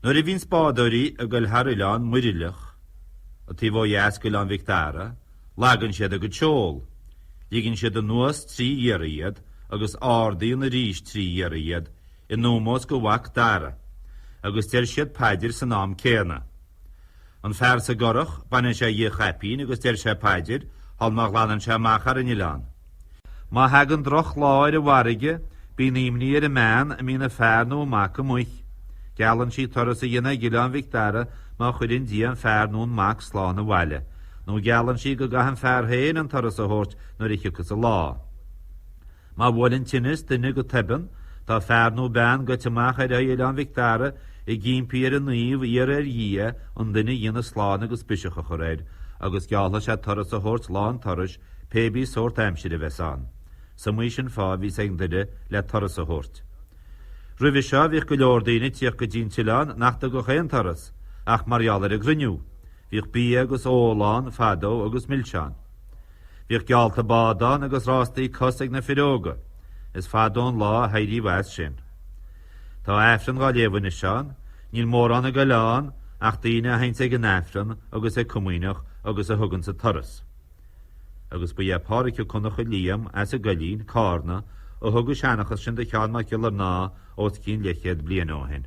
Nuair a bhíonns bádóirí ag goil thar oileán Muirtheileach, an taobh ó dheas d'Oileán Mhic Dara, lagann siad a gcuid seol. Ligeann siad anuas trí iarraidh iad agus ardaíonn arís trí iarraidh iad in ómós go Mhac Dara, agus deir siad paidir san am céanna. An fear sa gcurach, baineann sé dhe a chaipín agus deir sé paidir shul má ghlanann sé amach thar an oileán. Má thagann droch lá ar an bhfarraige, bíonn imní ar an mbean a mbíonn a fear nó a mac amuich. Geallann sí turas a dhéanamh ag Oileán Mhic Dara má chuireann Dia an fear nó an mac slán abhaile, nó geallann sí go gcaithfidh an fear féin an turas a thabhairt nuair a thiocfas a lá. Má bhuaileann tinneas duine go toibeann, tá fear nó bean goite amach ar aghaidh Oileán Mhic Dara ag impí ar an naomh iarraidh ar Dhia an duine a dhéanamh slán agus biseach a chur air, agus geallfaidh sé turas a thabhairt lá an turais pé bí sórt aimsire a bheas ann. 'S iomaí sin fáth a bhíos ag an duine le turas a thabhairt. Roimhe seo bhíodh go leor daoine ag tíocht go dtí an t-oileán nach dtugadh aon turas ach mar gheall ar an gcruinniú. Bhíodh bia agus ól ann fadó agus milseáin. Bhíodh geallta bád ann agus rástaí cos ag na fir óga. Is fada ón lá a héiríodh as sin. Tá Aifreann dhá léamh anois ann. Níl mórán ag goil ann ach daoine a théanns ag an Aifreann agus ag Comaoineach agus a thuganns an turas. Agus ba é Pádhraic Ó Conchúir Liam as an gCoillín, Cárna, a thug an seanchas sin do Sheán Mac Giollarnáth os cionn leathchéad bliain ó shin.